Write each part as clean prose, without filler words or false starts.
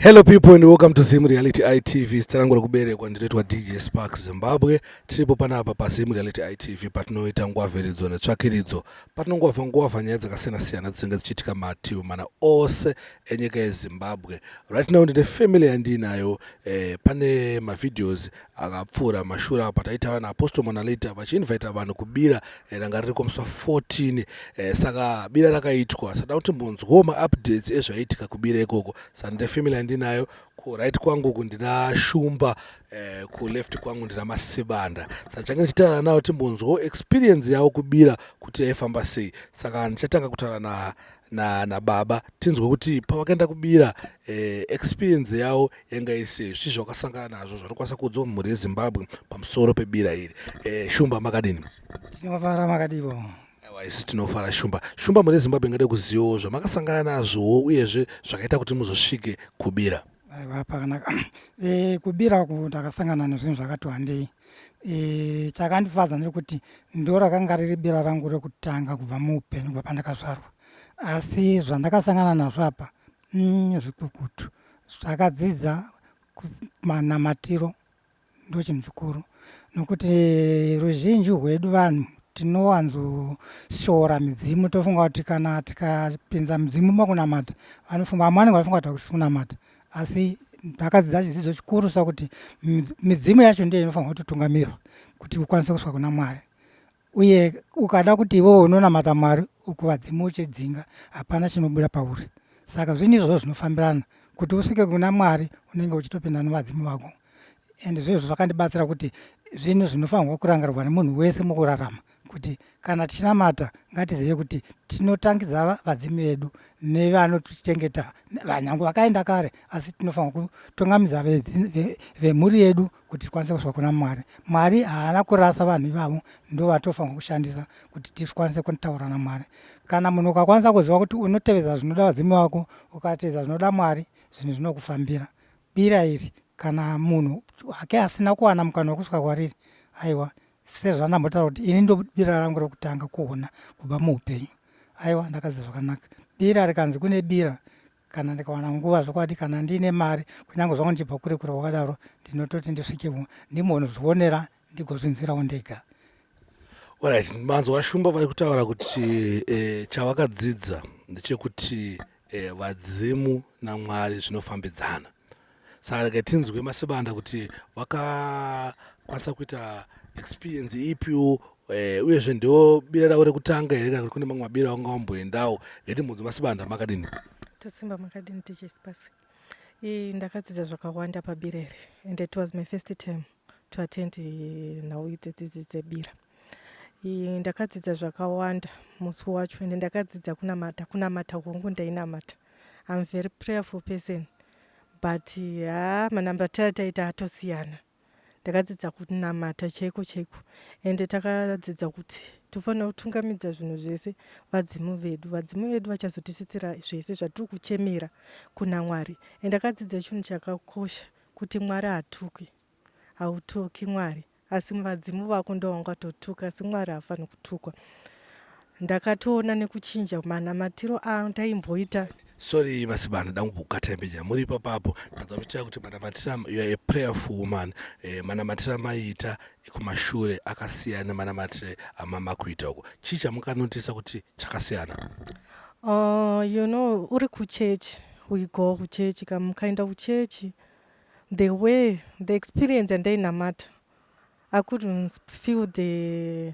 Hello people and welcome to Zim Reality ITV. Zita rangu rekuberekwa ndinoitwa DJ Spark Zimbabwe. Tiripo panapa paZim Reality ITV patinoita ngwavheridzo netsvakiridzo, patinongwavha ngwavha nyaya dzakasiyana siyana dzinenge dzichiitika mativi mana ose enyika yeZimbabwe. Right now ndine family yandiinayo pane mavideos akapfuura mashure apo pataitaura naApostle Monalita vachiinvita vanhu kubira ranga ririko musi wa 14 saka bira rakaitwa. Saka kuti timbonzwawo maupdates ezvaiitika kubira ikoko. Saka ndine family yandinayo. Kuright kwangu uku ndina Shumba, kuleft kwangu ndina Masibanda. Saka tichange tichitaura navo timbonzwawo experience yavo kubira kuti yaifamba sei. Saka ndichatanga kutaura na na nababa tinzwe kuti pavakaenda kubira experience yavo yanga iri sei, zvii zvavakasangana nazvo zvanokwanisa kuudzawo mhuri yeZimbabwe pamusoro pebira iri. Shumba, makadini? Tinofara, makadivo? Aiwa, isu tinofara, Shumba. Shumba, mhuri yeZimbabwe ingade kuzivawo zvamakasangana nazvowo uyezve zvakaita kuti muzosvike kubira. Aiwa, pakanaka. Kubira uku ndakasangana nezvinhu zvakati wandei. Chakandifadza ndekuti ndo rakanga riri bira rangu rekutanga kubva muupenyu, kubva pandakazvarwa. Asi zvandakasangana nazvo apa zvikukutu. Zvakadzidza manamatiro ndo chinhu chikuru, nokuti ruzhinji rwedu vanhu tinowanzoshora midzimu. Tofunga kuti kana tikapinza midzimu makunamata, vanofunga, vamwe vanenge vachifunga kuti hakusi kunamata. Asi ndakadzidza chidzidzo chikuru sakuti midzimu yacho ndiyo inofanirwa kutotungamirwa kuti ukwanise kusvika kuna Mwari. Uye ukada kuti iwewe unonamata Mwari uku vadzimu uchidzinga, hapana chinobuda pauri. Saka zvinhu izvozvo zvinofambirana. Kuti usvike kuna Mwari unenge uchitopinda nevadzimu vako. And zvezvo zvakandibatsira kuti zvinhu zvinofanirwa kurangarirwa nemunhu wese mukurarama, kuti kana tichinamata ngatizive kuti tinotangidza vadzimu vedu nevanotichengeta, vanyange vakaenda kare, asi tinofanirwa kutungamidza vemhuri yedu kuti tikwanise kusvika kuna Mwari. Mwari haana kurasa vanhu ivavo, ndo vatofanirwa kushandisa kuti tikwanise kutaura naMwari. Kana munhu ukakwanisa kuziva kuti unotevedza zvinoda vadzimu vako, ukatevedza zvinoda Mwari, zvinhu zvinokufambira. Bira iri, kana munhu hake asina kuwana mukana wekusvika kwariri, aiwa, sezvandambotaura kuti ini ndo bira rangu rekutanga kuona kubva muupenyu, aiwa, ndakaziva zvakanaka. Bira rikanzi kune bira, kana ndikawana nguva zvokwadi, kana ndiine mari, kunyange zvangu ndichibva kure kure kwakadaro, ndinototi ndisvikewo ndimbonozvionera, ndigozvinzwirawo ndega. Alright, manzwa Shumba vari kutaura kuti chavakadzidza ndechekuti vadzimu naMwari zvinofambidzana. Saka rega tinzwe Masibanda kuti vakakwanisa kuita experience ipiwo, uyezve ndo bira ravo rekutanga here kana kuti kune mamwe mabira vanga vamboendawo. Ngatimbonzwe Masibanda, makadini? Tosimba, makadini, DJ Sparks? Ndakadzidza zvakawanda pabira iri, and it was my first time to attend nhau idzedzi dzebira. Ndakadzidza zvakawanda musi wacho, ende ndakadzidza kunamata. Kunamata kwangu, ndainamata, I'm very prayerful person, but ha, manambatiro ataita atosiyana. Ndakadzidza kunamata chaiko chaiko, ende takadzidza kuti tofanira kutungamidza zvinhu zvese vadzimu vedu. Vadzimu vedu vachazotisvitsira zvese zvatiri kuchemera kuna Mwari. Ende ndakadzidza chinhu chakakosha, kuti Mwari hatukwi. Hautuki Mwari, asi vadzimu vako ndo vangatotuka, asi Mwari haafaniri kutukwa. Ndakatoona nekuchinja manamatiro andaimboita. Sorry Masibanda, ndangobukata mbijana muri ipapapo. Ndanzwa muchitaura kuti manamatiro, you are a prayerful woman, manamatiro amaiita kumashure akasiyana nemanamatire amama kuita uko. Chii chamukanotisa kuti chakasiyana? You know, uri kuchechi, we go kuchechi, kana mukaenda kuchechi, the way, the experience yandainamata, I couldn't feel the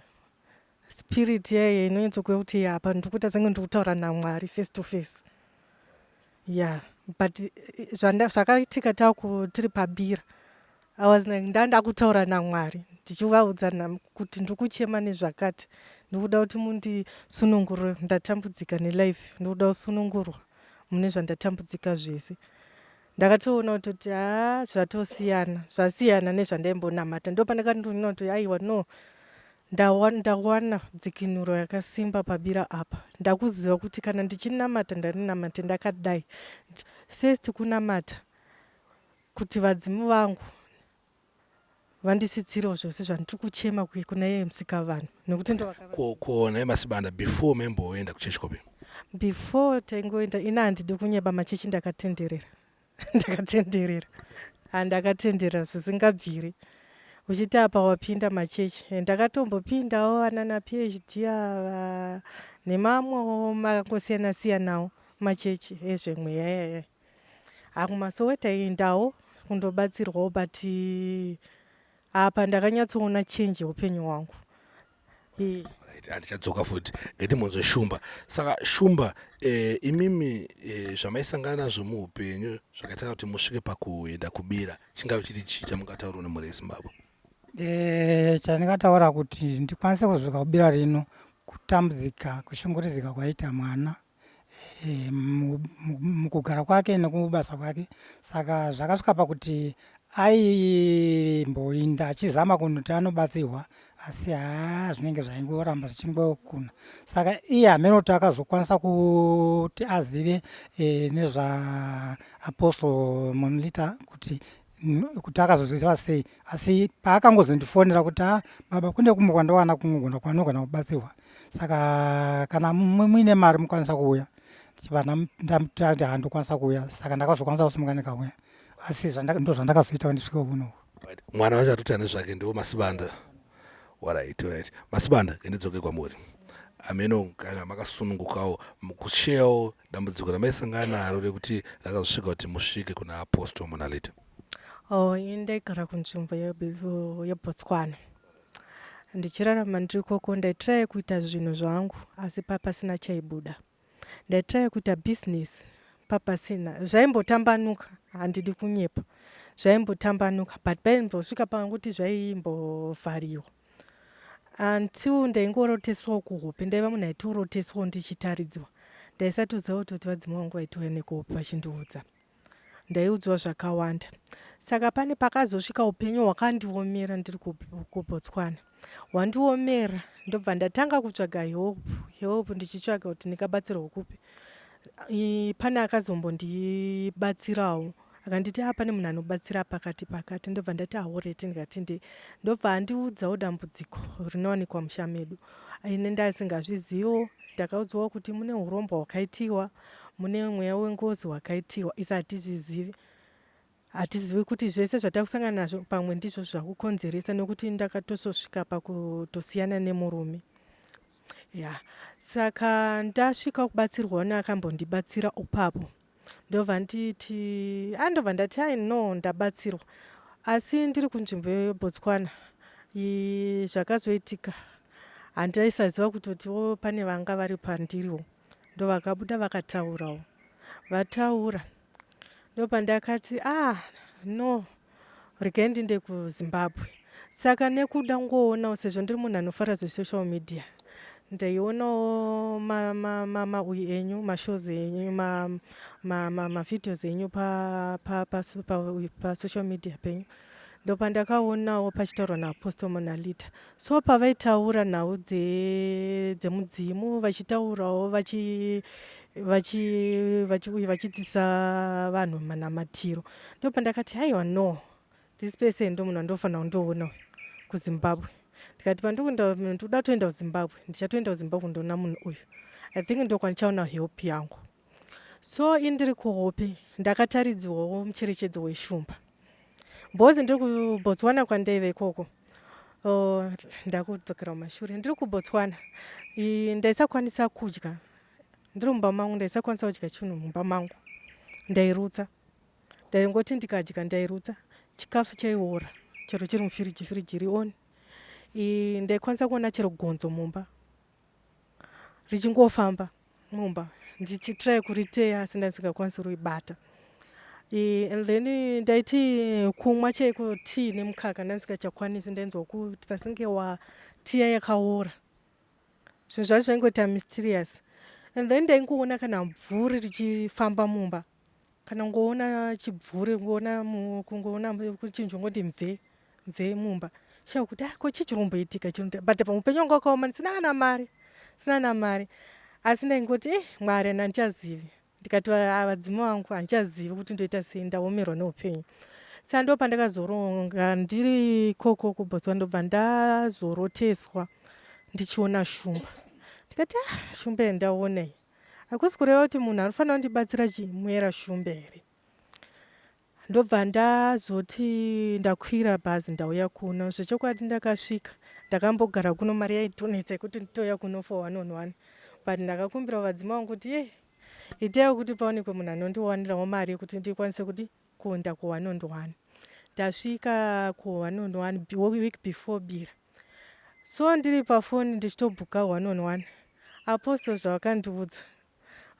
spirit yaiye inonyatsokuva kuti apa ndikuita senge ndikutaura naMwari face to face, yeah. But zvakaitika taku tiri pabira, I was like ndanda kutaura naMwari, ndichivaudza kuti ndikuchema nezvakati, ndikuda kuti mundisunungure, ndatambudzika nelife, ndikuda kusunungurwa mune zvandatambudzika zvese. Ndakatoona kutoti ha, zvatosiyana, zvasiyana nezvandaimbonamata. Ndo pandakatoona kuti aiwa, no, ndawana dzikinuro yakasimba pabira apa. Ndakuziva kuti kana ndichinamata, ndandinamate ndakadai. First kunamata kuti vadzimu vangu vandisvitsirewo zvose zvandiri kuchema kuna iye Musikavanhu, nekuti ndo Ko nhai Masibanda, before maimboenda kuchechi kopi? Before taingoenda, ina handidi kunyeba, machechi ndakatenderera. Ndakatenderera, handakatenderera zvisingabviri. Uchiti apa wapinda machechi, ndakatombopindawo anana PhD ava nemamwewo makangosiyana siyanawo machechi ezvemweya yaya. Hakumasowe taiendawo kundobatsirwawo but apa ndakanyatsoona change yeupenyu hwangu. Right, handichadzoka futi ngatimonzwe Shumba. Saka Shumba, eh, imimi eh, zvamaisangana nazvo muupenyu zvakaita kuti musvike pakuenda kubira chingave chiri chii chamungataurawo nemhuri yeZimbabwe? Eh, chandingataura kuti ndikwanise kuzvika kubira rino kutambudzika kushungurudzika kwaita mwana eh, mukugara kwake nekubasa kwake saka zvakasvika pakuti aimboinda achizama kunoti anobatsirwa asi haa zvinenge zvaingoramba zvichingokuna saka iye hameno kuti akazokwanisa kuti azive e, nezvaapostle monlita kuti kuti akazozviziva sei asi paakangozondifonera kuti a ah, baba kune kumwe kwandawana kumwe kwanogona kubatsirwa saka kana muine mari mukwanisa kuuya ndichibva ndati handokwanisa kuuya saka ndakazokwanisa kusimuka ndikauya asi ndo zvandakazoita ndisvike kuno mwana wacho atoti ane zvake ndiwo masibanda orit orit masibanda endidzoke kwamuri ameno kana makasunungukawo kusheyawo dambudziko ramaisangana naro rekuti rakazosvika kuti musvike kuna Apostle Monalita? Oh, ini ndaigara kunzvimbo yeBotswana ndichirarama ndiri koko ndaitraya kuita zvinhu zvangu asi papasina chaibuda ndaitraya kuita business papasina zvaimbotambanuka handidi kunyepa zvaimbotambanuka but paimbosvika panguti zvaimbovhariwa Until ndaingoroteswawo kuhope ndaiva munhu aitoroteswawo ndichitaridzwa ndaisatoziva kutoti vadzimu vangu vaitouya nekuhope vachindiudza ndaiudzwa zvakawanda saka pane pakazosvika upenyu hwakandiomera ndiri kubotswana hwandiomera ndobva ndatanga kutsvaga help help ndichitsvaga kuti ndingabatsirwa kupi pane akazombondibatsirawo Akanditi ah pane munhu anobatsira pakati pakati ndobva ndati ahoreti ndikati ndi ndobva andiudzawo dambudziko rinowanikwa musha medu ini ndasingazvizivo ndakaudzwawo kuti mune urombwa hwakaitiwa mune mweya wengozi wakaitiwa isi hatizvizivi hatizivi kuti zvese zvatakusangana nazvo pamwe ndizvo zvakukonzeresa nekuti ndakatososvika pakutosiyana nemurume ya saka ndasvika kubatsirwawo neakambondibatsira upapo ndobva nditi a ndobva ndati ai no ndabatsirwa asi ndiri kunzvimbo yebotswana zvakazoitika handaisaziva kutotiwo pane vanga vari pandiriwo ndovakabuda vakataurawo vataura ndopandakati ah no regai ndinde kuzimbabwe saka nekuda ngoonawo sezvo ndiri munhu anofara zvesocial media ndaionawo mauyi enyu mashows enyu mavideos enyu pasocial media penyu ndopandakaonawo pachitaurwa naapostle monalita so pavaitaura nhau dzemudzimu vachitaurawo vachidzidzisa vanhu manamatiro Ndopandakati haiwa no this person ndomunhu wandofanira kundoona uyu kuZimbabwe. Ndikati pandikuenda ndikuda kutoenda kuZimbabwe ndichatoenda kuZimbabwe kundoona munhu uyu. I think ndokwandichaona help yangu. So ini ndiri kuhope ndakataridzwawo mucherechedzo weshumba. Bhozi ndiri kuBotswana kwandaive ikoko. Oh, ndakudzokera kumashure ndiri kuBotswana ndaisakwanisa kudya ndiri mumba mangu ndaisakwanisa kudya chinhu mumba mangu ndairutsa Ndaingoti ndikadya ndairutsa chikafu chaiora chero chiri mufiriji firiji iri on. Ndaikwanisa kuona chero gonzo mumba richingofamba mumba ndichitry kuriteya asi ndandisingakwanisi kuribata. And then ndaiti kumwa chaiko tea nemukaka ndandisingachakwanisi ndainzwa kuita senge tea yakaora. Zvinhu zvacho zvaingoita mysterious and then ndaingoona kana bvuri richifamba mumba. Kana kungoona chibvuri kungoona kungoona chinhu chongoti mve mve mumba shaya kuti ah ko chii chiri kumboitika but paupenyu hwangu hwakaoma ndisina kana mari sina kana mari asi ndaingoti eh mwari handichazivi ndikati ah, vadzimu vangu handichazivi kuti ndoita sei ndaomerwa neupenyu saka ndo pandakazoronga ndiri ikoko kubotswana ndobva ndazoroteswa ndichiona shumba ndikati ah shumba yandaona iyi Hakusi kureva kuti munhu anofanira kundibatsira chii muera shumbe here? Ndobva ndazoti ndakwira bhazi ndauya kuno. Zvechokwadi ndakasvika ndakambogara kuno, mari yaitonetsa yekuti nditouya kuno for one on one, but ndakakumbira vadzima vangu kuti ye itaiwo kuti paonekwe munhu anondiwanirawo mari yekuti ndikwanise kuti kuenda ku one on one. Ndasvika ku one on one week before bira, so ndiri pafoni ndichitobhuka one on one, apostle zvavakandiudza,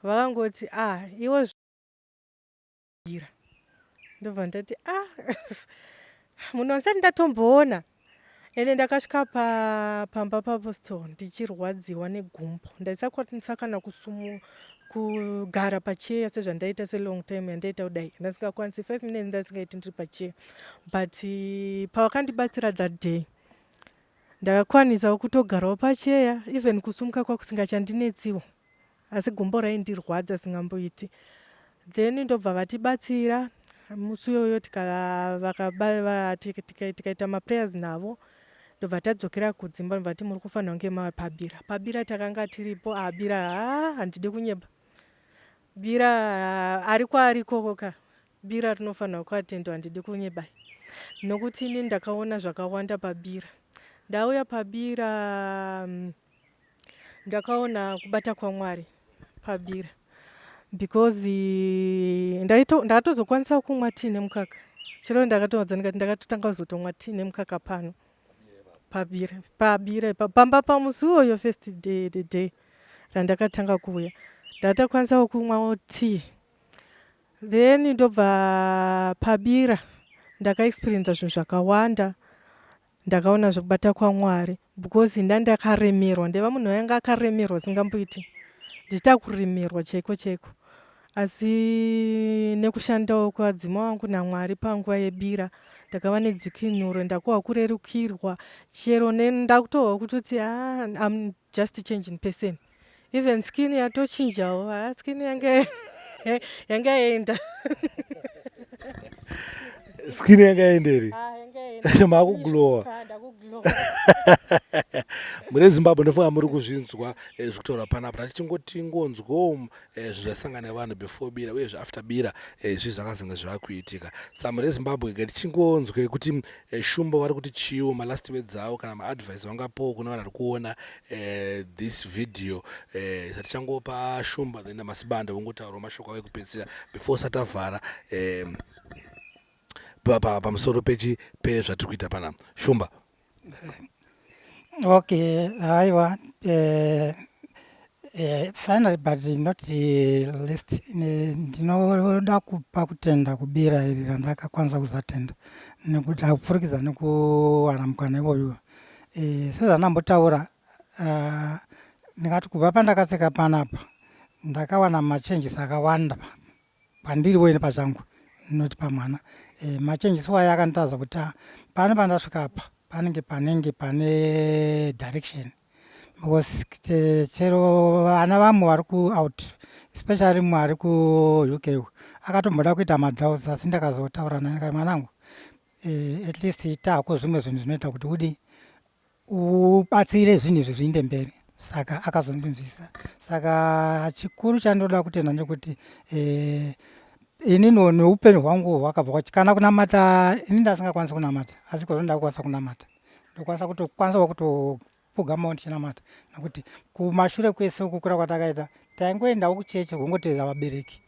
vakangoti, "Ah, iwe bira." Ndobva ndati, "Ah, munhu andisati ndatomboona." Ende ndakasvika pamba paapostle ndichirwadziwa negumbo, ndaisakwanisa kana kusumu kugara pacheya sezvandaita selong time yandaita kudai. Ndasingakwanisi 5 minutes, ndasingaiti ndiri pacheya, but pavakandibatsira that day ndakakwanisawo kutogarawo pacheya, even kusumuka kwakusingachandinetsiwo, asi gumbo raindirwadza singamboiti. Then ndobva vatibatsira musi uyoyo, tikaita maprayers navo, ndobva tadzokera kudzimba. Ndobva ti muri kufanira kunge mapabira. Pabira takanga tiripo. Abira, ha, handidi kunyeba, bira ari kwaari ikoko ka. Bira rinofanirwa kuatendwa, handidi kunyeba, nokuti ini ndakaona zvakawanda pabira. Ndauya pabira, ndakaona kubata kwaMwari pabira, because ndakatozokwanisa kumwa tii nemukaka. Chero ndakatoudza ndikati ndakatotanga kuzotomwa tii nemukaka pano pabira pamba pamusi uwoyo, first day, the day randakatanga kuuya, ndatakwanisawo kumwawo tii. Then ndobva pabira ndakaexperienza zvinhu zvakawanda. Ndakaona zvekubata kwaMwari, because ndandakaremerwa, ndaiva munhu ainge akaremerwa singamboiti, ndichita kuremerwa chaiko chaiko. Asi nekushandawo kwadzima wangu naMwari panguva yebira, ndakava nedzikinuro, ndakuwa kurerukirwa. Chero ndakutohwa kutoti, ah, I'm just changing person, even skin yatochinjawo. Ha, skin yanga yaenda. Skin yanga yaenderi? Ah, Makuglowa. Ah, ndakuglowa. Mune Zimbabwe, ndofunga muri kuzvinzwa zviri kutaura panapa. Tatichingotingonzwawo zvinhu zvasangana nevanhu before bira uyezve after bira, zvinhu zvakazenge zvavakuitika. Saka mune Zimbabwe, ngatichingonzwe kuti Shumba vari kuti chiwo malast words avo kana maadvice vangapowo kune vanhu vari kuona this video. Satichangopa Shumba, then naMasibanda vongotaurawo mashoko avo ekupedzisira before satavhara pamusoro pechi pezvatiri kuita panapa. Shumba. Okay, haiwa, finally but not least, ndinoda kupa kutenda kubira iri randakakwanisa kuzatenda nekuti kupfurikidza nekuwana mukana iwoyo. Sezvandambotaura, ndingati kubva pandakatsika panapa ndakawana machanges akawanda pandiriwo ini pachangu, noti pamwana. Machanges wayo akandiratidza kuti, ah, pano pandasvika apa panenge pane direction, because chero vana vamwe vari kuout, especially mumwe ari kuUK, akatomboda kuita madoubts, asi ndakazotaura naye ndikati, "Mwanangu, at least itako zvimwe zvinhu zvinoita kuti udi ubatsire zvinhu izvi zviinde mberi." Saka akazondinzwisa. Saka chikuru chandoda kutenda ndekuti ininiwo neupenyu hwangu hwakabva kana kunamata, ini ndasingakwanisi kunamata, asi kozvo ndakukwanisa kunamata, ndokwanisa kutokwanisawo kutopfugamawo ndichinamata, nekuti kumashure kwese kukura kwatakaita taingoendawo kuchechi kungoteedza vabereki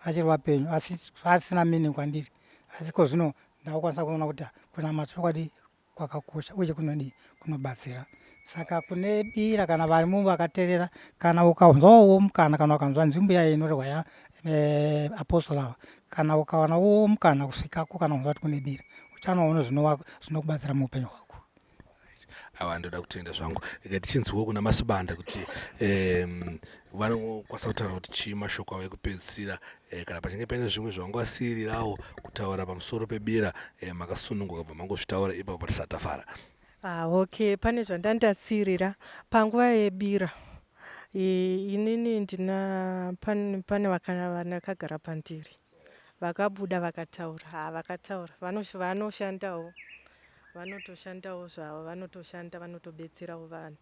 vachiri vapenyu, asi vasina meaning kwandiri. Asi ko zvino ndakukwanisa kuona kuti kunamata chokwadi kwakakosha uye kunodii, kunobatsira. Saka kune bira kana varimo vakateerera, kana ukanzwawo mukana, kana ukanzwa nzvimbo yayo inorehwa yaapostle ava, kana ukawanawo mukana kusvikako, kana kunzwa kuti kune bira, uchanoona zvinokubatsira muupenyu hwako. Ava ndoda kutenda zvangu. Rega tichinzwawo kuna Masibanda kuti vanokwanisa kutaura kuti chii mashoko avo ekupedzisira, kana pachinge paine zvimwe zvavangasiirirawo kutaura pamusoro pebira, makasununguka kubva mangozvitaura ipapo tisati tafara. Ah, okay, pane zvandandasiyirira panguva yebira. Inini ndina pane vakagara pandiri vakabuda vakataura. Ha, vakataura, vanoshandawo, vanotoshandawo zvavo, vanotoshanda, vanotobetserawo vanhu.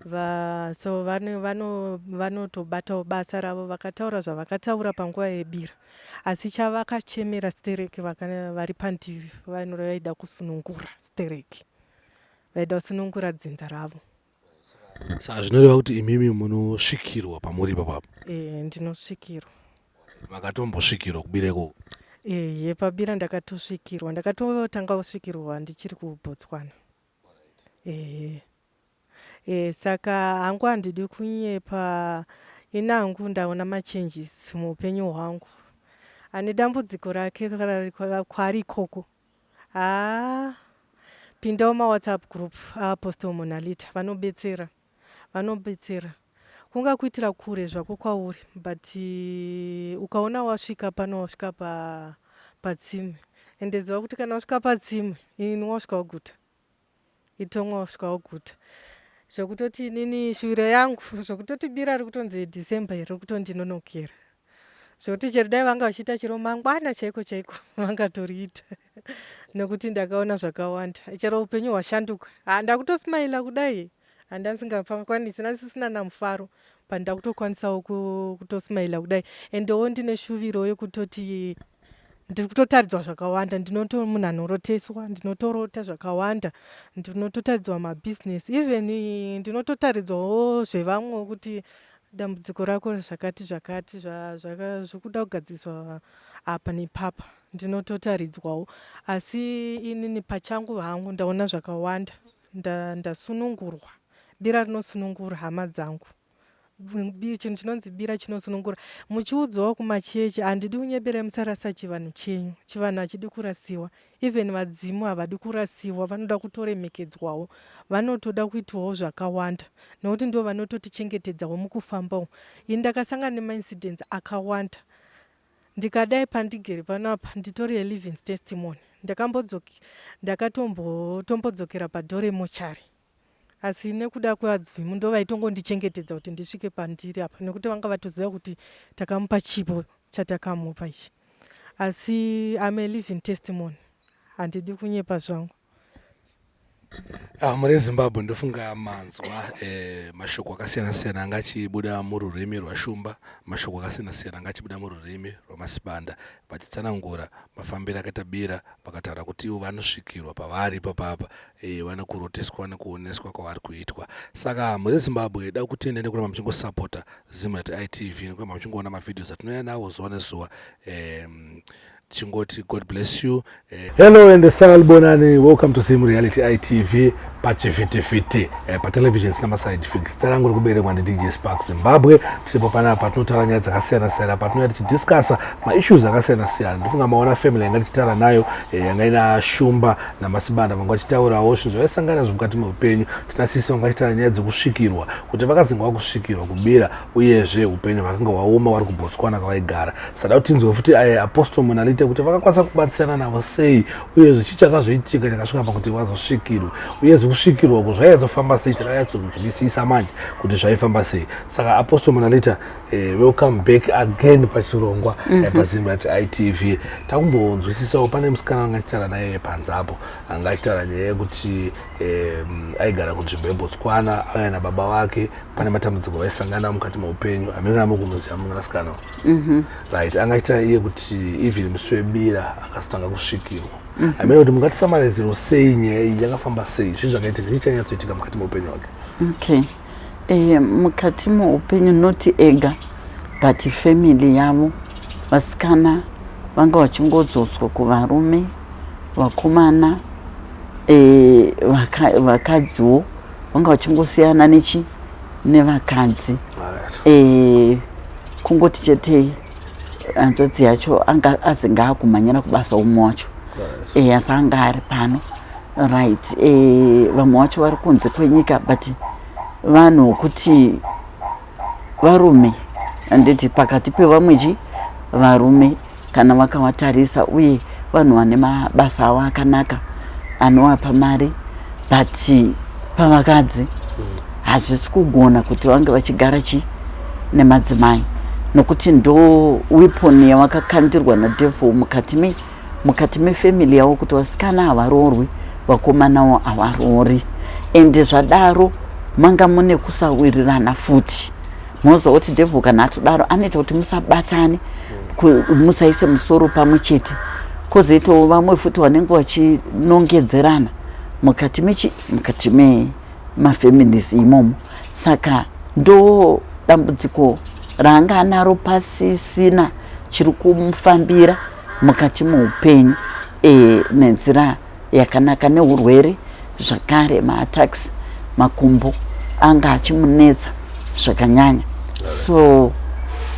Va, so vanotobatawo basa ravo vakataura zvavakataura panguva yebira asi chavakachemera stereki vari pandiri vanhu vaida kusunungura stereki vaida kusunungura dzinza ravo. Saka zvinoreva kuti imimi munosvikirwa pamuri ipapapo? E, ndinosvikirwa. Makatombosvikirwa kubira ikoko? Ehe, pabira ndakatosvikirwa. Ndakatotanga kusvikirwa ndichiri kuBotswana. Ehe. E, saka hangu handidi kunyepa ini hangu ndaona machanges muupenyu hwangu. Ane dambudziko rake kwaari ikoko Haa pindawo mawhatsapp group aApostle Monalita vanobetsera vanobetsera kunga kuitira kure zvako kwauri but ukaona wasvika pano wasvika pa patsime ende ziva kuti kana wasvika patsime ini wasvika waguta itomwa wasvika waguta zvekutoti inini shuviro yangu zvekutoti bira rikutonzi December iri rikutondinonokera zvekuti chero dai vanga vachiita chero mangwana chaiko chaiko vangatoriita nekuti ndakaona zvakawanda chero upenyu hwashanduka ha ndakutosmaila kudai handandisingakwanisi ndandisisina namufaro but ndakutokwanisawo kutosmaila kudai endewo ndine shuviro yekutoti ndiri kutotaridzwa zvakawanda ndinoto munhu anoroteswa ndinotorota zvakawanda ndinototaridzwa mabhizinesi even ndinototaridzwawo zvevamwewo kuti Dambudziko rako zvakati zvakati zvikuda kugadziswa apa nepapa ndinototaridzwawo asi inini pachangu hangu ndaona zvakawanda ndasunungurwa bira rinosunungura hama dzangu chinhu chinonzi bira chinosunungura muchiudzwawo kumachechi handidi kunyeberai musarasa chivanhu chenyu chivanhu hachidi kurasiwa Even vadzimu havadi kurasiwa vanoda kutoremekedzwawo vanotoda kuitwawo zvakawanda nokuti ndivo vanototichengetedzawo mukufamba umu. Ini ndakasangana nemaincidents akawanda ndikadai pandigere panapa nditori a living testimony ndakatombodzokera padoor remochari asi nekuda kwevadzimu ndovaitongondichengetedza kuti ndisvike pandiri apa nekuti vanga vatoziva kuti takamupa chipo chatakamupa ichi asi I'm a living testimony handidi kunyepa zvangu. Ah, mune Zimbabwe ndofunga manzwa eh, mashoko akasiyana siyana anga achibuda mururimi rwaShumba, mashoko akasiyana siyana anga achibuda mururimi rwaMasibanda vachitsanangura mafambiro akaita bira, vakataura kuti ivo vanosvikirwa pavari ipapapa eh, vane kuroteswa nekuoneswa kwavari kuitwa. Saka mhuri yeZimbabwe da kutenda nekuramba muchingosapota Zimrat ITV nekuramba muchingoona mavideos atinouya nawo zuva nezuva eh, tichingoti God bless you eh. Hello and salibonani, welcome to Zim Reality ITV pachivhitivhiti eh, patelevision sina maside fix. Zita rangu rikuberekwa ndi DJ Spark Zimbabwe. Tiripo panapa patinotaura nyaya dzakasiyana siyana, patinouya tichidiscussa maissues akasiyana siyana. Ndifunga maona family yanga tichitaura nayo eh, yanga ina Shumba naMasibanda vanga vachitaurawo zvinhu zvavaisangana nazvo mukati meupenyu. Tina sisi vanga vachitaura nyaya dzekusvikirwa kuti vakazinga vakusvikirwa kubira uyezve upenyu hwakanga hwaoma vari kuBotswana kwavaigara. Sada kuti tinzwe futi eh, Apostle Monalite kuti vakakwanisa kubatsirana navo sei uyezve chii chakazoitika chakasvika pakuti vazosvikirwe uyezve kusvikirwa uko zvainyatsofa sei takanyatsonzwisisa manje kuti zvaifamba sei. Saka Apostle Monalita eh, welcome back again pachirongwa mm -hmm. eh, paZimrat ITV. Takumbonzwisisawo pane musikana anga achitaura naye panze apo anga achitaura nyaya yekuti eh, aigara kunzvimbo yeBotswana auya nababa vake pane matambudziko vaisangana mukati meupenyu amene amukunoziva mwanasikana mm -hmm. right anga achitaura iye kuti even musi webira akazotanga kusvikirwa mm -hmm. amene kuti mungatisamariziro sei nyaya iyi yakafamba sei zvinhu zvakaitika chii chanyatsoitika mukati meupenyu hwake okay e, mukati meupenyu not ega but family yavo vasikana vanga vachingodzoswa kuvarume vakomana e, vakadziwo vanga vachingosiyana nechi nevakadzi e, kungoti chete hanzvadzi yacho anga azinge akumhanyira kubasa umwe wacho e, asi anga ari pano right e, vamwe vacho vari kunze kwenyika but vanhu kuti varume handiti pakati pevamwe chi varume kana vakavatarisa uye vanhu vane mabasa avo akanaka anovapa mari but pavakadzi hazvisi kugona kuti vange vachigara chi nemadzimai nokuti ndo weapon yavakakandirwa nadevil mukati me mukati mefamily yavo kuti vasikana havaroorwi vakomanawo havaroori ende zvadaro Manga mune kusawirirana futi. Moziva kuti devil kana atodaro anoita kuti musabatane, musaise musoro pamwe chete. Kozoitawo vamwe futi vanenge vachinongedzerana mukati mechi mukati memafamilies imomo. Saka ndo dambudziko raanga anaro pasisina chiri kumufambira mukati meupenyu nenzira yakanaka, neurwere zvakare, maattacks, makumbo anga achimunetsa zvakanyanya. So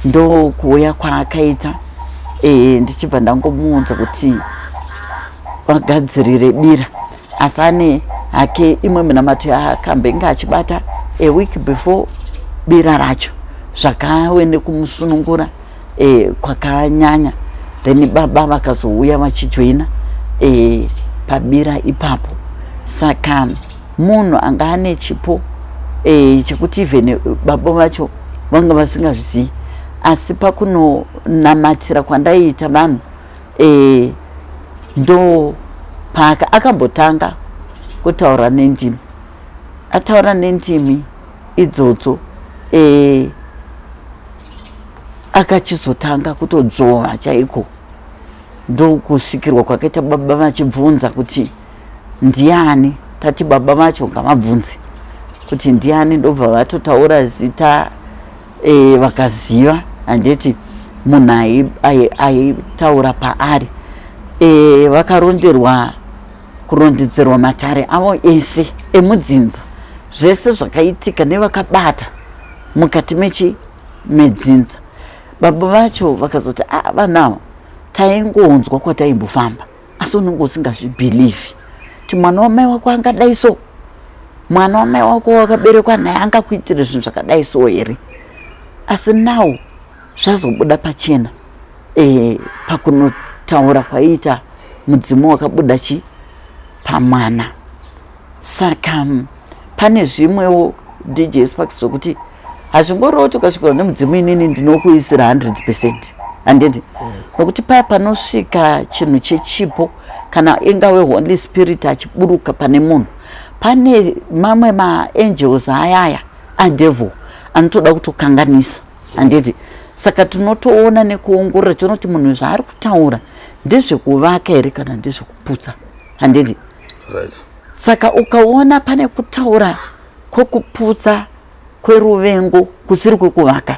ndokuuya kwaakaita, ndichibva ndangomuudza kuti vagadzirire bira, asi ane hake imwe minamato yaakambenge achibata a week before bira racho, zvakave nekumusunungura kwakanyanya. Then baba vakazouya vachijoina pabira ipapo. Saka munhu anga ane chipo chekuti even baba vacho vanga vasingazvizivi, asi pakunonamatira kwandaiita vanhu, ndo paaka akambotanga kutaura nendimi. Ataura nendimi idzodzo, akachizotanga kutodzvova chaiko. Ndokusvikirwa kwakaita baba vachibvunza kuti ndiani. Tati baba vacho ngavabvunze kuti ndiani, ndobva vatotaura zita, vakaziva, handiti, munhu aitaura paari. Vakaronderwa kurondedzerwa matare avo ese emudzinza, zvese zvakaitika nevakabata mukati mechi medzinza. Baba vacho vakazoti, a ah, vanhu ava taingonzwa kwataimbofamba, asi unenge usingazvibhilivhi kuti mwana wamai wako angadai so, mwana wamai wako wakaberekwa naye angakuitire zvinhu zvakadai so here? Asi now zvazobuda pachena, pakunotaura kwaiita mudzimu wakabuda chi pamwana. Saka pane zvimwewo, DJ Sparks, zvokuti hazvingoreva kuti ukasvikirwa nemudzimu inini ndinokuisira 100%, handiti? Nokuti paya panosvika chinhu chechipo, kana ingave Holy Spirit achiburuka pane munhu, pane mamwe maangels ayaya adevil anotoda kutokanganisa, handiti? Saka tinotoona nekuongorora, tiona kuti munhu zvaari kutaura ndezvekuvaka here kana ndezvekuputsa, handiti? Right. Saka ukaona pane kutaura kwekuputsa, kweruvengo, kusiri kwekuvaka,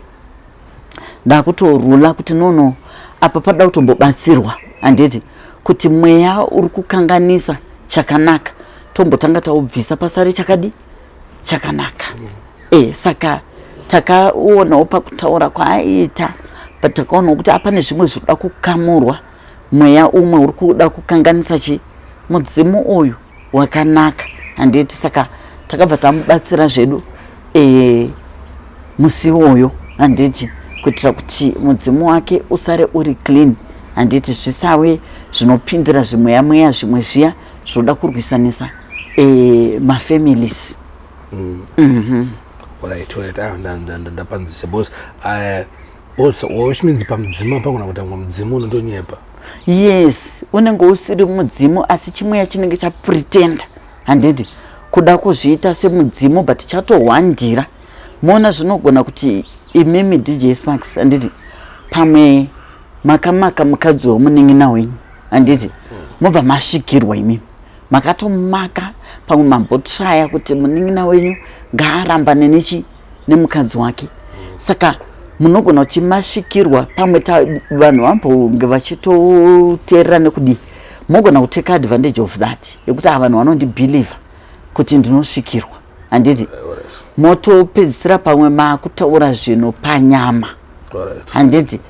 ndakutorula kuti nono, apa pada kutombobatsirwa, handiti, kuti mweya uri kukanganisa chakanaka tombotanga taubvisa, pasare chakadi chakanaka. Saka takaonawo pakutaura kwaaiita, but takaonawo kuti apane zvimwe zvinoda kukamurwa, mweya umwe uri kuda kukanganisa chi mudzimu uyu wakanaka, handiti? Saka takabva tamubatsira zvedu musi iwoyo, handiti, kuitira kuti mudzimu wake usare uri clean, handiti, zvisave zvinopindira zvimweya mweya zvimwe zviya zvinoda kurwisanisa mafamilies. Right. Ah, ndapanzisa because also, which means pamudzimu pagona kutangwa mudzimu unondonyepa. Yes, unenge usiri mudzimu, asi chimweya chinenge chapretenda, handiti, kuda kuzviita semudzimu, but chatohwandira. Moona, zvinogona kuti imimi DJ Sparks, handiti, pamwe makamaka mukadzi wemunin'ina wenyu, handiti, mobva masvikirwa. Imimi makatomaka, pamwe mambotraya kuti munin'ina wenyu ngaarambane nechi nemukadzi wake. Saka munogona kuti masvikirwa, pamwe vanhu vambonge vachitoteerera nekudii, mogona kutake advantage of that yekuti ava vanhu vanondibhilivha kuti ndinosvikirwa, handiti? Motopedzisira pamwe maakutaura zvinhu panyama, handiti,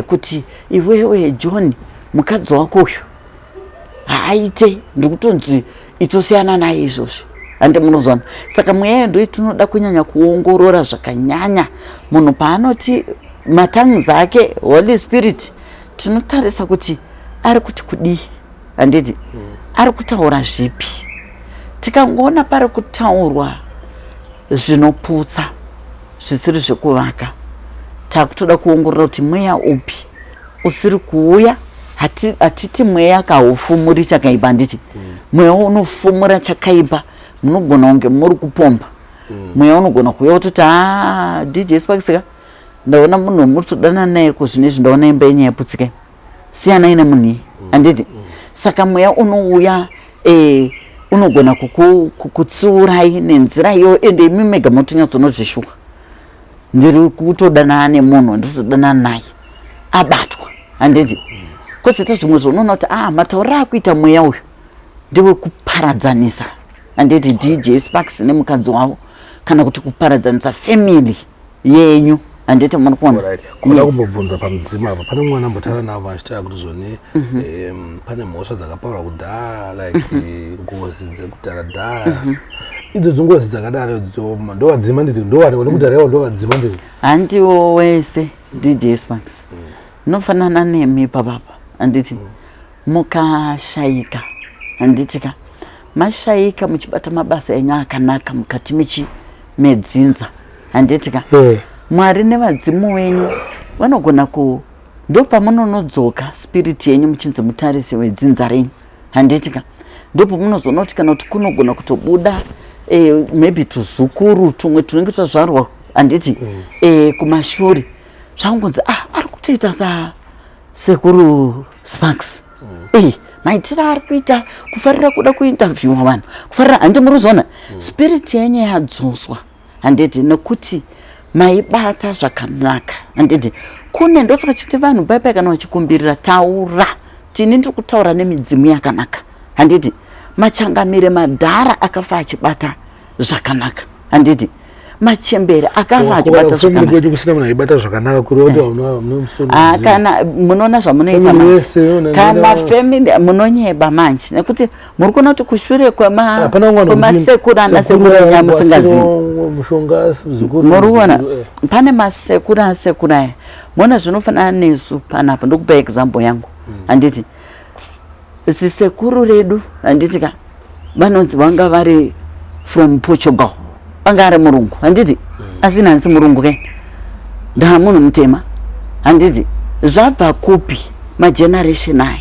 kuti iwewe John, mukadzi wako uyu haaite, ndikutonzi itosiyana naye izvozvi, handi munozwana? Saka mweya ndo tinoda kunyanya kuongorora zvakanyanya. Munhu paanoti matongues ake, Holy Spirit, tinotarisa kuti ari kuti kudii, handiti? Ari kutaura zvipi? Tikangoona pari kutaurwa zvinoputsa, zvisiri zvekuvaka, takutoda kuongorora kuti mweya upi usiri kuuya. Hatiti mweya kaufumuri chakaipa, handiti? Mweya unofumura chakaipa. Munogona kunge muri kupomba. Mweya unogona kuuya wototi a ah, DJ Sparks ka, ndaona munhu wamuri kutodana naye ko zvino izvi, ndaona imba yenyu yaputsika, siyanai nemunhu iyi, handiti? Saka mweya unouya unogona kukutsiurai nenzira iyo, ende imi mega motonyatsonozvishuwa, ndiri kutodanana nemunhu wandiri kutodanana naye abatwa, handiti? Kwozoita zvimwe zvaunoona kuti ah, matauriro akuita mweya uyu ndewekuparadzanisa, handiti, DJ Sparks nemukadzi wavo, kana kuti kuparadzanisa family yenyu, handiti muri kuona? Kuda kumbobvunza pamudzimu apa, pane mwana ambotaura navo achitaura kuti zvoni pane mhosva dzakaparwa kudhara, like ngozi dzekudhara dhara. Idzodzo ngozi dzakadaro idzo ndovadzima, nditi ndovanekudhara ivo ndovadzima, nditi? Handiwo wese, DJ Sparks. Nofanana nemi papapa, handiti? Mukashayika, handiti ka, mashayika muchibata mabasa enyu akanaka mukati mechi medzinza, handiti ka, Mwari nevadzimu venyu vanogona ku ndopamunonodzoka spirit yenyu muchinzi mutarise wedzinza renyu, handiti ka? Ndopamunozoona kuti kana kuti kunogona kutobuda maybe tuzukuru tumwe tunenge twazvarwa, handiti, kumashure zvakungonzi, ah, ari kutoita sa sekuru Sparks, maitiro ari kuita, kufarira kuda kuinterviewa vanhu, kufarira, handiti muri kuzoona? Spirit yenyu yadzoswa, handiti, nekuti maibata zvakanaka, handiti? Kune ndosaka chiti vanhu paipai kana vachikumbirira, taura tini ndiri kutaura nemidzimu yakanaka, handiti? Machangamire madhara akafa achibata zvakanaka, handiti? Machembere akafa achibata zvakanaka. Kwedu kusina munhu aibata zvakanaka, kureva kuti hauna musoro? Ah, kana munoona zvamunoita Family manje. yese yona Kana family munonyeba manje, nekuti muri kuona kuti kushure Hapana mwana kwemasekuru ana sekuru enyu amusingazivi. Mushonga zikuru. Muri kuona pane masekuru asekuru aya, muona zvinofanana nesu panapa. Ndokupa example yangu, handiti? Zisekuru redu, handiti ka, vanonzi vanga vari from Portugal, vanga ari murungu, handiti? Asi nansi murungu ke, ndaa munhu mutema, handiti? Zvabva kupi mageneration aya,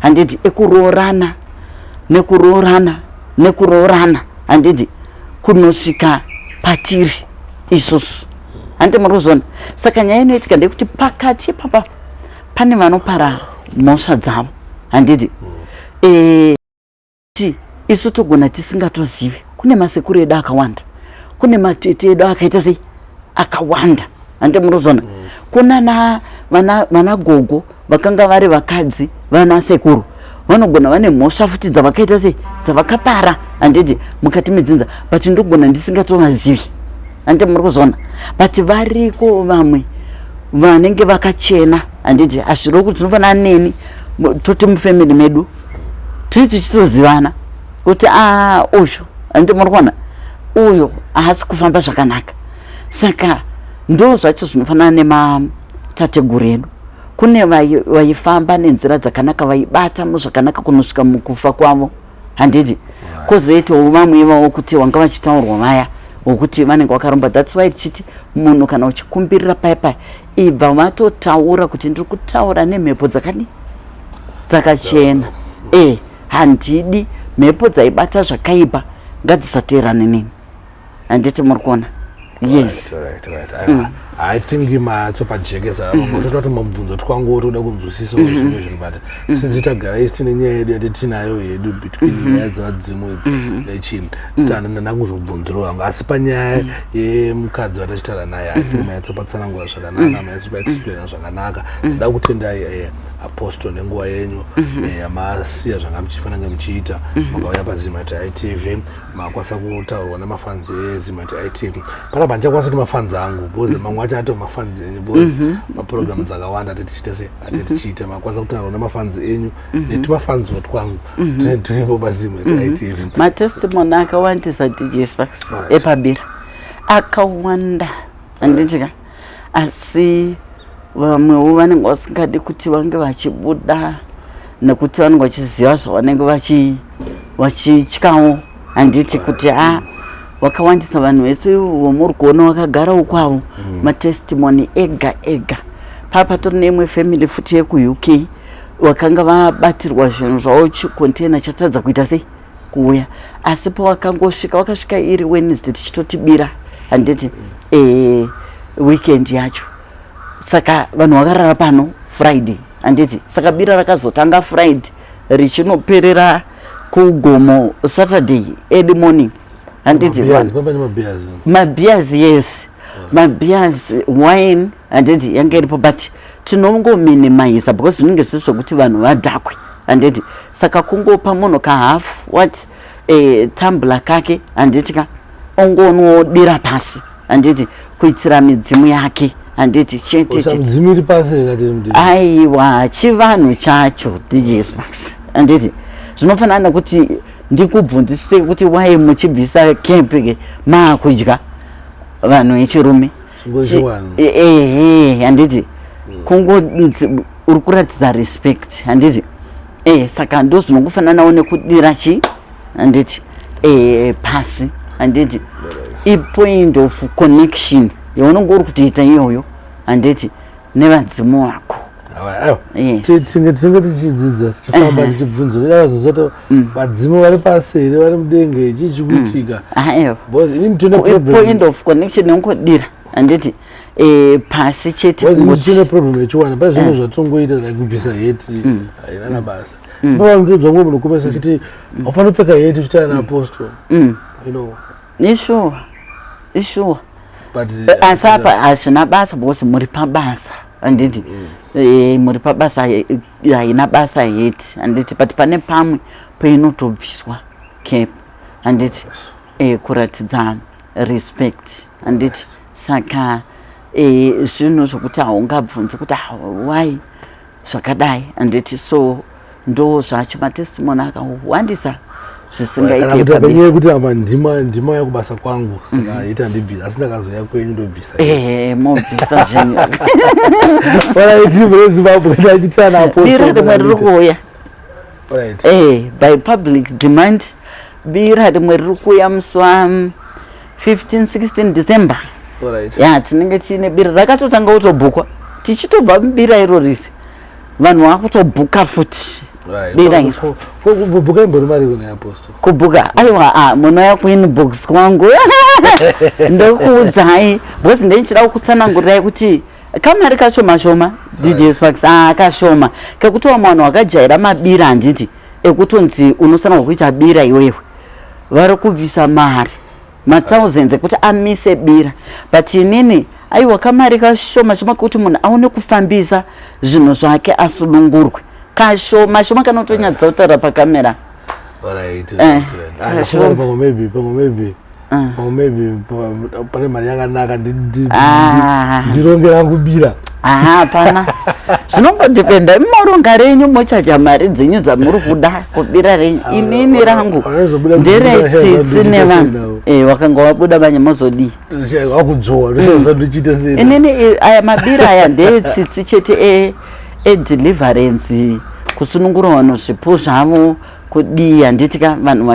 handiti, ekuroorana nekuroorana nekuroorana, handiti, kunosvika patiri isusu, handiti muri kuzviona? Saka nyaya inoitika ndeyekuti pakati papa pane vanopara mhosva dzavo, handiti? Ti isu togona tisingatozivi kune masekuru edu akawanda, kune matete edu akaita sei akawanda, handiti muri kuzviona? Kuna na vana vana gogo vakanga vari vakadzi vana sekuru, vanogona vane mhosva futi dzavakaita sei, dzavakapara, handiti, mukati medzinza, but ndogona ndisingatovazivi, handiti muri kuzviona? But variko vamwe vanenge vakachena, handiti? Hazviro kuti zvinofanana neni, toti mufamily medu tiri tichitozivana kuti a uyu, handiti muri kuona, uyo haasi kufamba zvakanaka. Saka ndo zvacho zvinofanana nematateguru edu, kune vaifamba nenzira dzakanaka, vaibata muzvakanaka kunosvika mukufa kwavo, handiti? Kwozoitawo vamwe ivavo kuti wanga vachitaurwa vaya wokuti vanenge vakaromba. That's why tichiti munhu kana uchikumbirira paya paya, ibva vatotaura kuti ndiri kutaura nemhepo dzakadi dzakachena, handidi mhepo dzaibata zvakaipa, ngadzisatoerane neni, handiti muri kuona? Yes. Right. I think matsopajekesa apa, matoita kuti mabvunzo twangu toda kunzwisisa zvimwe zvinhu, but since tagara isi tine nyaya yedu yati tinayo yedu between nyaya dzevadzimu idzi nechini, sitana kuzobvunziro hangu. Asi panyaya yemukadzi watachitaura naye, I think mayatsopatsanangura zvakanaka, mayatsopaexplaina zvakanaka. Toda kutendai, Apostle, nenguva yenyu yamasiya zvanga muchifanira kunge muchiita. Makauya paZimati ITV, makwanisa kutaurwa nemafanzi eZimati ITV panapa. Handichakwanisa kuti mafanzi angu because mamwe acho ato mafanzi enyu, because maprograms akawanda ati tichiita se ati tichiita, makwanisa kutaurwa nemafanzi enyu netumafanziwo twangu tiripo paZimati ITV. Matestimony akawandisa, DJ Sparks, epabira akawanda, handiti ka? Asi vamwewo vanenge vasingadi kuti vange vachibuda nekuti vanenge vachiziva zvavanenge vachityawo, handiti, kuti a vakawandisa vanhu vese vomuri kuona vakagara ukwavo. Matestimony ega ega. Papatori neimwe family futi yekuUK vakanga vabatirwa zvinhu zvavo, chicontainer chatadza kuita sei. Kuuya, asi pawakangosvika, wakasvika iri Wednesday, tichitotibira, handiti? Weekend yacho, saka vanhu vakarara pano Friday, handiti? Saka bira rakazotanga Friday, richinoperera kugomo Saturday early morning, handiti? Mabeers, yes, mabeers, wine, handiti? Yange iripo, but tinongominimiza because zvinenge zviri zvokuti vanhu vadhakwe, handiti? Saka kungopa munhu kahalf what tumbler kake, handiti ka, ongonodira pasi, handiti, kuitira midzimu yake, handiti? Chete. Aiwa, chivanhu chacho, DJ Sparks, handiti? Zvinofanana nekuti ndikubvunzisei kuti wai muchibvisa cap maakudya vanhu vechirume? Ehe, handiti? Kungo uri kuratidza respect, handiti? Saka ndo zvinongofananawo nekudira chi, handiti, pasi, handiti? Ipoint of connection yaunonge uri kutoita iyoyo, handiti, nevadzimu vako. Tinge tichidzidza, tichifamba, tichibvunza idakazozota vadzimu vari pasi here, vari mudenga, chii chikuitika? Point of connection yongodira, handiti, pasi chete. Tine problem yechiwana pane zvimwe zvatinongoita, like kubvisa heti, haina nabasa. Pavanotodzwa mumwe munhu kumesa achiti haufaniri kupfeka heti uchitaura naapostle. Ishuwa, ishuwa. Asi apa hazvina basa because muri pabasa, handiti? Muri pabasa, haina basa heti, handiti? But pane pamwe painotobviswa cap, handiti, kuratidza respect, handiti? Saka zvinhu zvokuti haungabvunzi kuti, "Ah, why zvakadai?" handiti? So ndo zvacho, matestimony akawandisa zvisingaite. Panyaya yekuti apa ndima yakubasa kwangu, saka haiti handibvisa, asi ndakazoya kwenyu ndobvisa. Ehe, mobvisa zvenyu. Alright, mureZimbabwe, ndachitana. Bira rimwe riri kuuya by public demand. Bira rimwe riri kuuya musi wa 15 16 December. Ya, tinenge tiine bira rakatotanga kutobhukwa. Tichitobva mubira iro riri, vanhu vakutobhuka futi bira iro. Kubhuka imbori mari kuna apostle? Kubhuka, aiwa, munouya kuinbox kwangu, ndokuudzai, because ndendichida kukutsanangurirai kuti kamari kacho mashoma, DJ Sparks, kashoma kekuti wamwe vanhu vakajaira mabira, handiti, ekutonzi unofanirwa kuita bira iwewe, vari kubvisa mari mathousands ekuti amise bira. But inini, aiwa, kamari kashoma shoma kekuti munhu aone kufambisa zvinhu zvake, asunungurwe, kashoma shoma kanotonyadzisa kutaura pakamera. Kashoma. Pamwe maybe pane mari yakanaka, ndironge rangu bira. Aha, hapana, zvinongodependa. Moronga renyu, mochaja mari dzenyu dzamuri kuda kubira renyu. Inini rangu nderetsitsi nevanhu. Wakanga wabuda manye, mozodii? Wakudzowa ndochiita sei? Inini aya mabira aya ndeetsitsi chete, edeliverance, kusunungura vanhu zvipo zvavo, kudii, handiti ka? Vanhu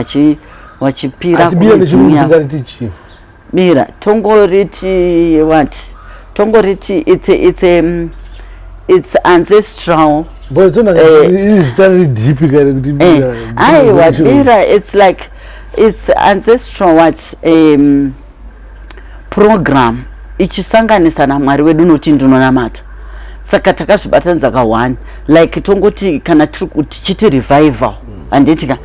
vachipira Asi bira kumidzimu nechirungu yavo. tingariti chii? Bira tongoriti what? Tongoriti it's ancestral. Zita riri deep kare kuti bira. Aiwa, bira, it's like it's ancestral what program ichisanganisa naMwari wedu nokuti ndinonamata, saka takazvibatanidza ka1. Like tongoti kana tiri tichiti revival, handiti ka?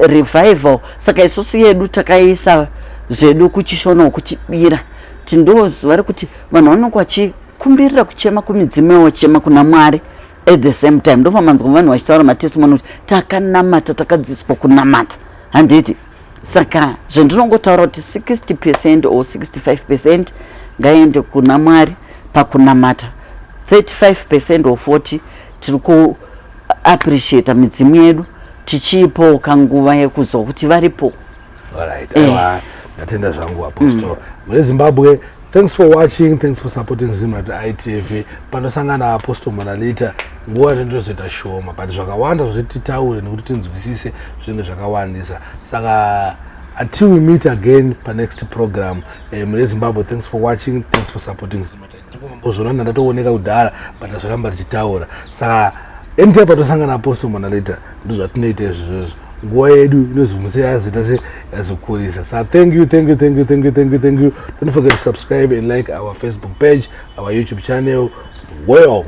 Revival, saka isusu yedu takaisa zvedu kuchishona kuti bira, ti ndo zuva rekuti vanhu vanonge vachikumbirira, kuchema kumidzimu yavo, vachema kuna Mwari at the same time. Ndobva manzwa vanhu vachitaura matestimony kuti takanamata, takadzidziswa kunamata, handiti? Saka zvendinongotaura kuti 60% or 65% ngaende kuna Mwari pakunamata, 35% or 40 tiri kuappreciata midzimu yedu, tichiipawo kanguva yekuzwa kuti varipo. Alright, aiwa, ndatenda zvangu, apostle. Mune Zimbabwe, thanks for watching, thanks for supporting Zimrat ITV. Panosangana Apostle Monalita, nguva inotozoita shoma, but zvakawanda zvokuti titaure nekuti tinzwisise zvinenge zvakawandisa. Saka until we meet again panext program, mune Zimbabwe, thanks for watching, thanks for supporting Zimrat. Ndipo mambozviona ndatooneka kudhara, but azvoramba tichitaura. Saka anytime patosangana Apostle Monalita, ndozvatinoita izvozvo. Nguva yedu inozomutse yazoita se yazokurisa. Sa thank you, thank you, thank you, thank you, thank you, thank you. Don't forget to subscribe and like our Facebook page, our YouTube channel. Well.